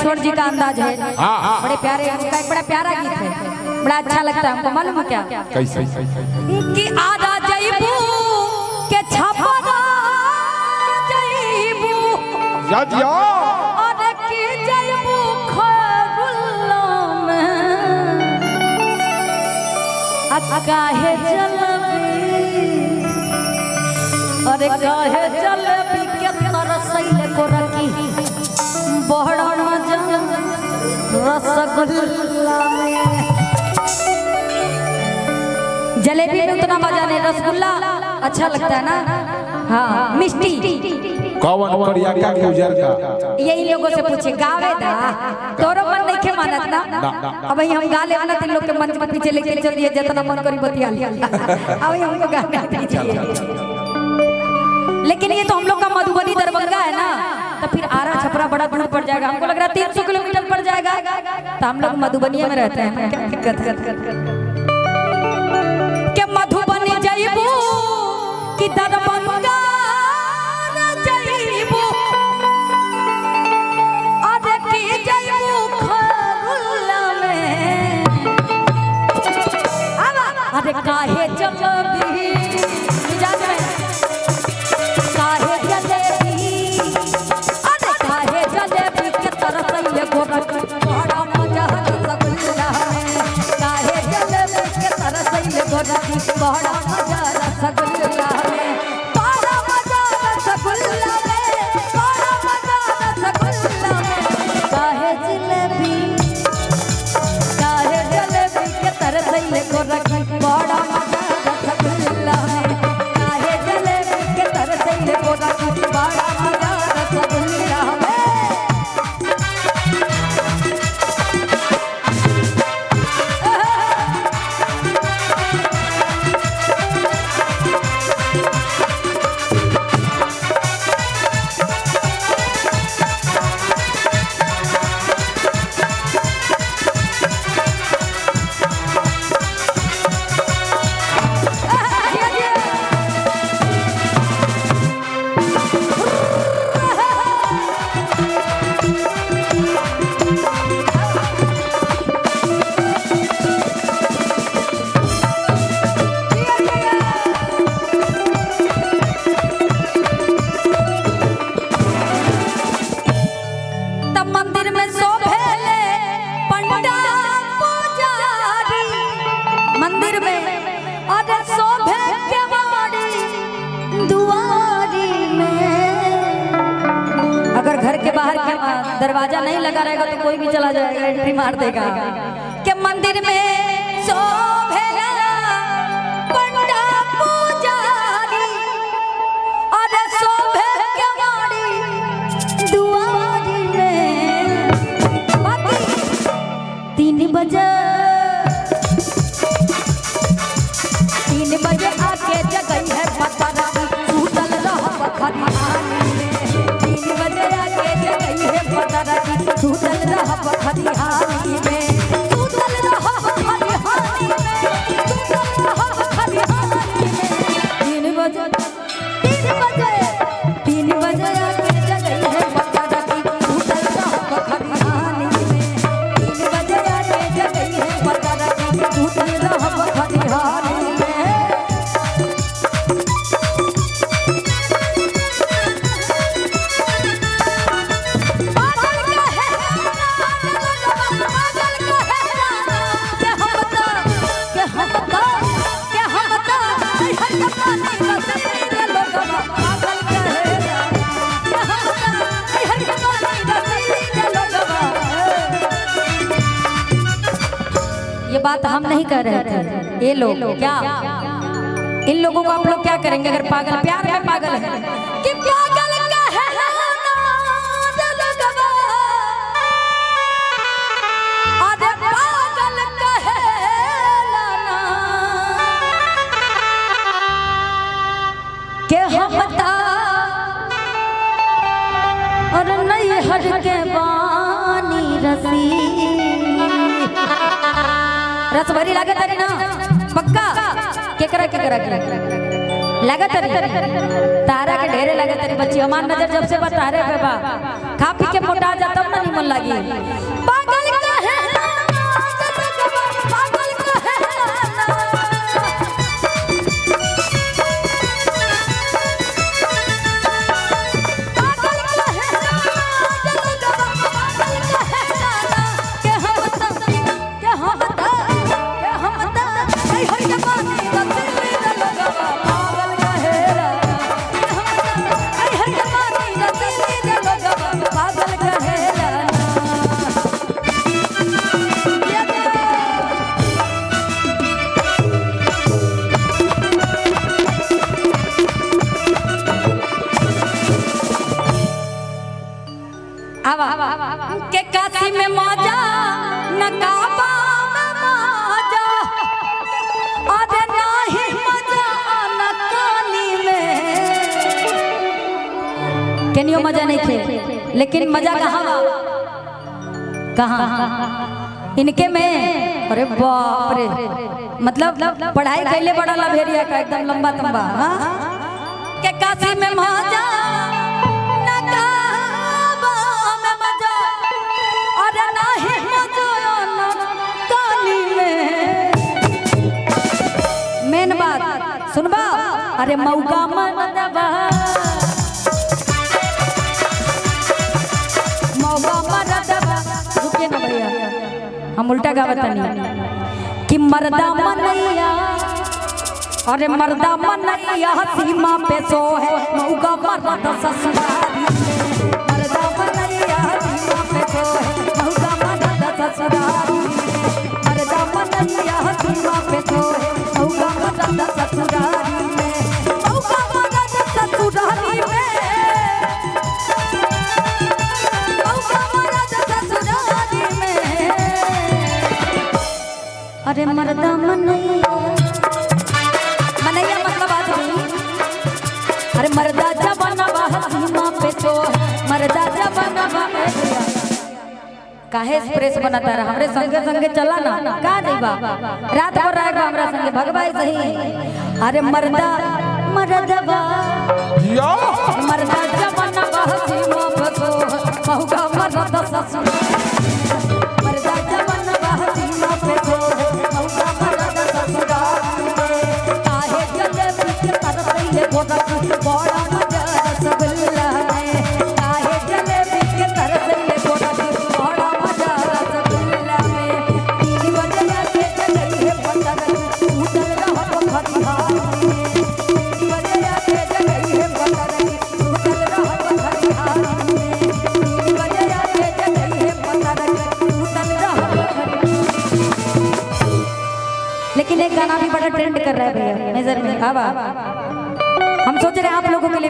बनेश्वर जी का अंदाज है। हाँ। बड़े प्यारे, उनका एक बड़ा प्यारा गीत है, बड़ा अच्छा लगता है हमको। मालूम है क्या कैसे? कि आरा जईबू के छपरा जईबू या जिया अरे की जईबू खरुल्ला में आ काहे जलबी, अरे काहे जलबी के तरसैले को रखी बड़ा मजा रसगुल्ला में। जलेबी में उतना मजा नहीं, रसगुल्ला अच्छा लगता है ना। हाँ मिष्टी कौन करिया का के उजर का? यही लोगों से पूछे गावे दा तोरो मन नहीं के मानत ना। अब हम गा ले ना, तीन लोग के मन के पीछे लेके चल दिए, जितना मन करी बतिया लिया। अब हमको गाने दीजिए। लेकिन ये तो हम लोग का मधुबनी दरभंगा है ना, तो फिर आरा छपरा बड़ा दूर पड़ जाएगा। हमको लग रहा है 300 किलोमीटर पड़ जाएगा। तो हम लोग मधुबनी में रहते हैं, क्या दिक्कत है? के मधुबनी जईबू कि दरभंगा जईबू, अरे की जईबू खरुल्ला में, अरे काहे जलेबी मिजाज में, काहे जलेबी, अरे काहे जलेबी के तरसैले गोरख बड़ा मजा रसगुल्ला में, काहे जलेबी के तरसैले गोरख बड़ा मजा रसगुल्ला में, बड़ा मजा रसगुल्ला में, बड़ा मजा रसगुल्ला में, काहे जलेबी, काहे जलेबी के तरसैले गोरख बड़ा मजा रसगुल्ला में, काहे जलेबी के तरसैले गोरख बड़ा मजा रसगुल्ला में। तब मंदिर में शोभेले पंडा पुजारी, मंदिर में अरे शोभे केवाड़ी दुआरी में। अगर घर के बाहर के दरवाजा नहीं लगा रहेगा तो कोई भी चला जाएगा, एंट्री मार देगा। के मंदिर में शोभेला पंडा पुजारी, अरे शोभे केवाड़ी दुआरी में। बाकी 3 बजे, 3 बजे आके जगई है पतरा, सूतल रह खरिहानी में। 3 बजे आके जगई है पतरा, सूतल रह खरिहानी में, सूतल रह खरिहानी में, सूतल रह खरिहानी में। 3 बजे, 3 बजे, 3 बजे आके जगई है पतरा, सूतल रह खरिहानी में। 3 बजे आके जगई है पतरा, सूतल रह खरिहानी में। पागल का है पागल का है के हम तो, के हम तो, के हम तो हर कहानी रसीले लोगवा, पागल का है के हम तो हर कहानी रसीले लोगवा। ये बात हम नहीं कर रहे थे, ये लोग क्या, इन लोगों को आप लोग क्या करेंगे अगर पागल प्यार में पागल है कि पागल का है ना लोगवा, अरे पागल का है ना के हम ता और नहीं हर के बानी रसी रसभरी लागत अरे ना पक्का केकरा केकरा के लागत अरे तारा के ढेरे। लगे तेरी बच्ची, हमार नजर जब से बता रहे पे बा, खा पी के मोटा जा तब ना निमन लागी। पागल कहे पागल कहे पागल कहे पागल कहे के हम त के हम त के हम त ऐ हर के पानी रतिली लगवा पागल कहे के हम त ऐ हर के पानी रतिली लगवा पागल कहे। आवा के काशी में मजा न काबा में मजा, अरे नाही मजा न काली में। केनियो मजा नहीं थे, लेकिन मजा कहाँ बा? कहाँ इनके में? अरे बाप रे, मतलब पढ़ाई कैले बड़ा लभेरिया का एकदम लंबा तंबा। हाँ के काशी में मजा न काबा में मजा, अरे नाही मजा न काली में। मेन बात सुनबा, अरे मौका मरदबा, मौका मरदबा। रुकिए ना भैया, हम उल्टा गावत नहीं कि मर्दा मनैया, अरे मर्दा मनैया सीमा पे सो है, मौका मर्द ससुरारी में। मर्दा मनैया सीमा पे सो है, मौका मर्द ससुरारी में। मर्दा मनैया सीमा पे सो है, मौका मर्द ससुरारी में। मौका मर्द ससुरारी में, मौका मर्द ससुरारी में। अरे मर्दा मनैया, मनैया मतलब आदमी। अरे मर्दा जवाना सीमा पे तो मर्दा जवाना काहे एक्सप्रेस बनाता रहा हमरे संगे संगे चला ना का नहीं बा, रात भर रहेगा हमरा संगे भगवाई सही। अरे मर्दा मर्दबा जिया मर्दा जवाना सीमा पे तो मौका मर्द ससुर। मर्दा जवाना सीमा पे तो मौका मर्द ससुराल में। काहे जलेबी के तरसैले गोरख बड़ा मजा रसगुल्ला में। काहे जलेबी के तरसैले गोरख बड़ा मजा रसगुल्ला में। तीन बजे के जगई है पतरक उतर रहत खरिहार में। तीन बजे के जगई है पतरक उतर रहत खरिहार में। तीन बजे के जगई है पतरक उतर रहत खरिहार। लेकिन एक गाना भी बड़ा ट्रेंड कर रहा है भैया मेजर में। आवा हम सोच रहे हैं आप लोगों के लिए भी